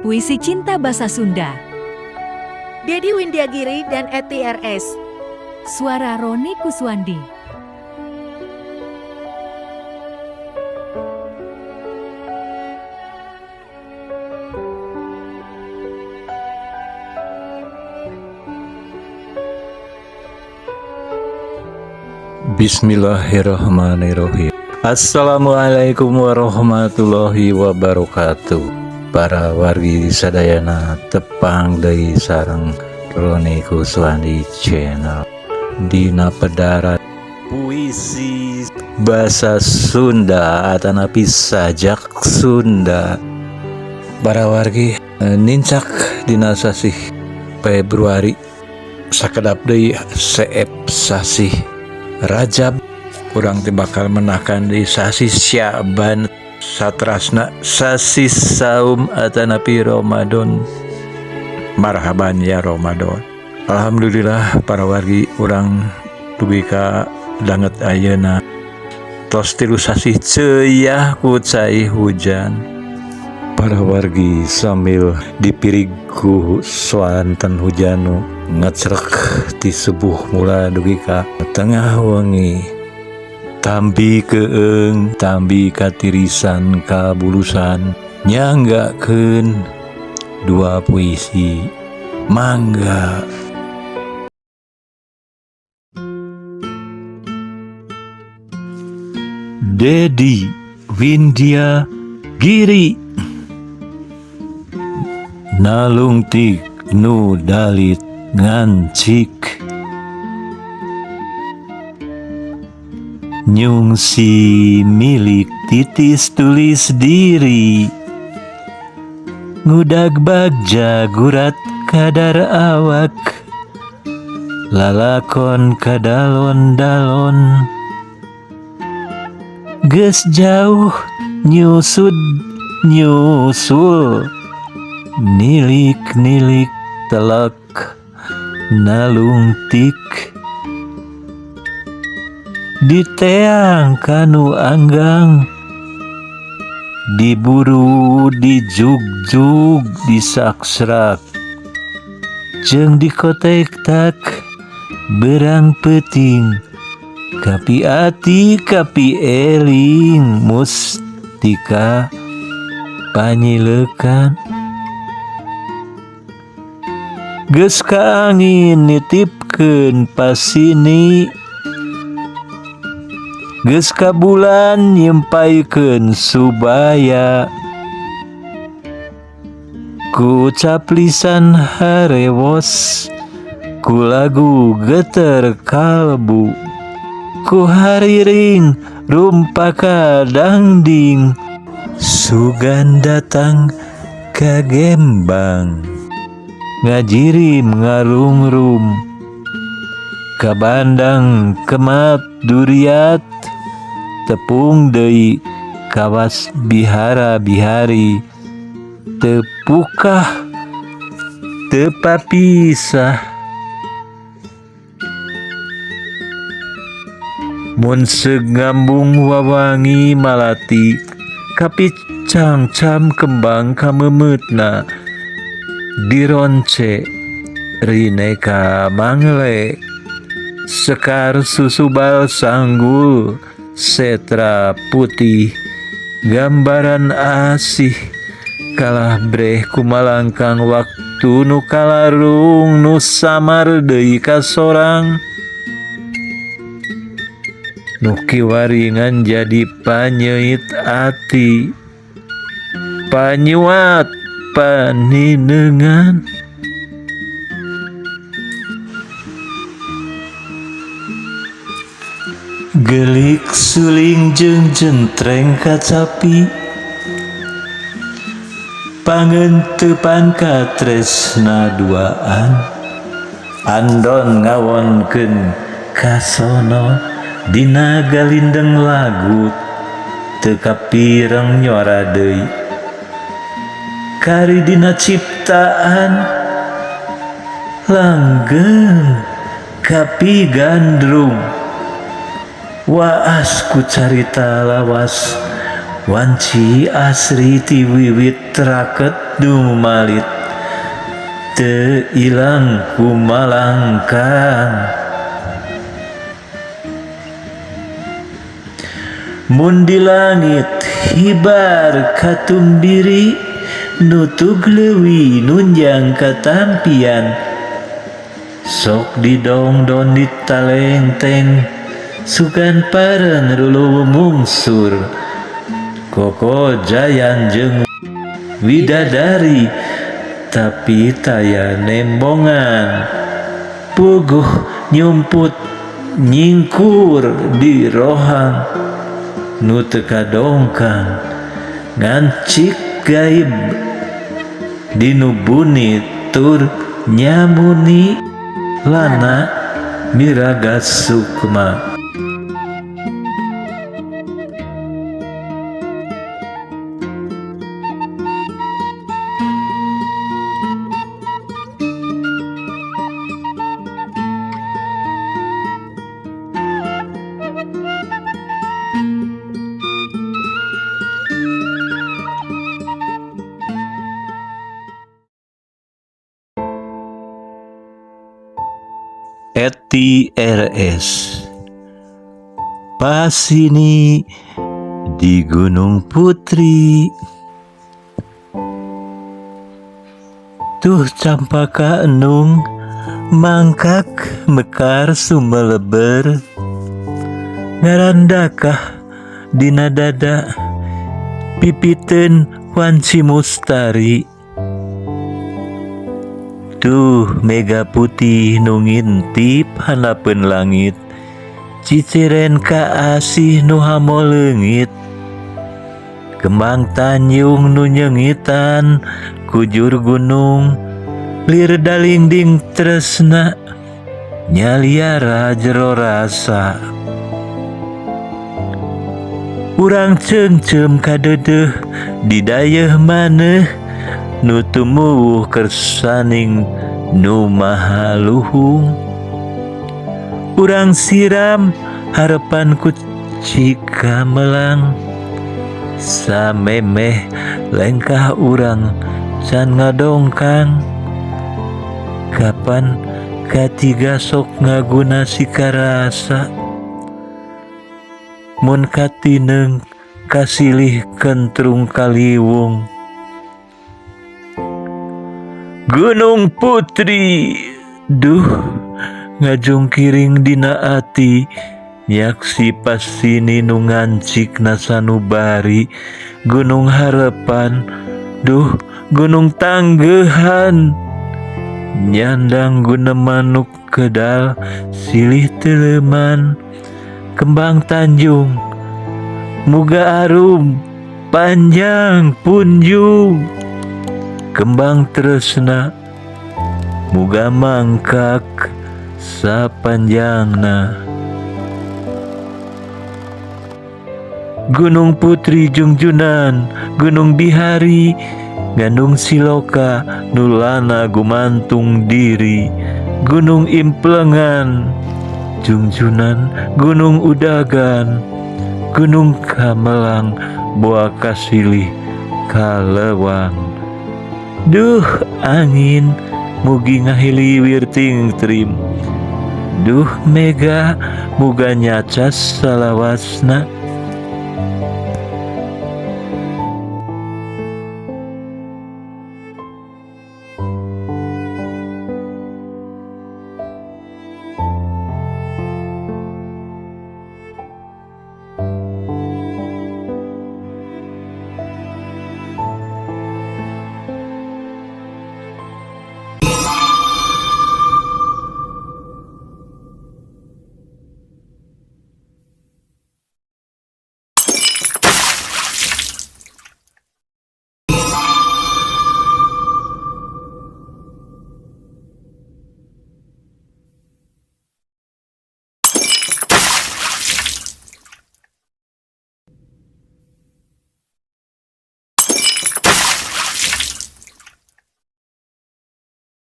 Puisi Cinta Bahasa Sunda. Dedi Windyagiri dan ETRS. Suara Roni Kuswandi. Bismillahirrahmanirrahim. Assalamualaikum warahmatullahi wabarakatuh. Para wargi sadayana, tepang deui sareng Roni Kuswandi Channel dina pedaran puisi bahasa Sunda atanapi sajak Sunda. Para wargi, nincak dina sasih Februari, sakedap deui seep sasih Rajab, urang teh bakal menakan di sasih Syaban, satrasna sasih saum atanapi Ramadan. Marhaban ya Ramadan. Alhamdulillah, para wargi, urang dugi ka danget ayeuna tos 3 sasih ceuyah ku cai hujan. Para wargi, sambil dipirig ku soanten hujan nu ngecrek ti subuh mula dugi ka tengah wengi, tambi keeng, tambi katirisan kabulusan, nyanggakeun dua puisi, mangga. Dedi Windya Giri. Nalungtik nu dalit ngancik, nyungsi milik titis tulis diri, ngudag bagja gurat kadar awak, lalakon kadalon-dalon, geus jauh nyusud nyusul, nilik-nilik telek nalungtik, diteang kanu anggang, diburu dijugjug disaksrak, jeung dikotek-tak berang peuting, kapi ati kapi eling mustika panyilekan, geus ka angin nitipkeun pasini, geus ka bulan nyempaikeun subaya, ku ucap lisan harewos, ku lagu geter kalbu, ku hariring rumpaka dangding, sugan datang ka gembang, ngajirim ngarungrum ka bandang kemat duriat, tepung deui kawas bihara bihari, tepukah tepapisah, mun seug ngambung wawangi malati, kapicangcam kembang kamemeutna, dironce rineka mangle, sekar susubal sanggul setra putih, gambaran asih kalah breh kumalangkang waktu nu kalarung nu samar deui ka sorang, nu kiwaringan jadi panyeuit ati, panyuat paninengan. Gelik suling jeung jentreng kacapi, pangentepan katresna duaan, andon ngawonkeun kasono dina galindeng lagu teu kapireng nyora deui, kari dina ciptaan langgeng kapi gandrung, waas ku carita lawas Wanci asri ti wiwit raket dumalit teu ilang ku malangkang. Mun di langit hibar katumbiri nutug leuwi nunjang katampian sok didongdon ditalengteng sugan pareng ruluweuh mungsur koko jayan jeung widadari tapi taya nembongan puguh nyumput nyingkur di rohang nu teu kadongkang ngancik gaib dinu buni tur nyamuni lana miraga sukma. Eti RS Pasini di Gunung Putri. Tuh campaka enung mangkak mekar sumeleber ngarandakah dina dada pipiteun wanci mustari. Duh mega putih nu ngintip hanapeun langit ciciren ka asih nu hamo leungit kembang tanjung nu nyengitan kujur gunung lir dalingding tresna nyaliara jero rasa. Urang ceungceum kadeudeuh di dayeuh maneuh nu tumuwuh kersaning nu maha luhung. Urang siram harepan ku cikamelang samemeh lengkah urang can ngadongkang. Kapan katiga sok ngaguna sikarasa mun katineung kasilih kentrung kaliwung. Gunung Putri duh ngajungkiring dina ati nyaksi pasini nu ngancik nasanubari. Gunung Harapan duh gunung Tanggehan nyandang gunemanuk kedal silih teleman. Kembang Tanjung muga arum panjang punjung. Kembang tresna muga mangkak sapanjangna. Gunung Putri Jungjunan Gunung Bihari ngandung siloka nulana gumantung diri. Gunung Implengan Jungjunan Gunung Udagan Gunung Kamelang boa kasilih kalewang. Duh angin mugi ngahiliwir tingtrim. Duh mega muga nyacas salawasna.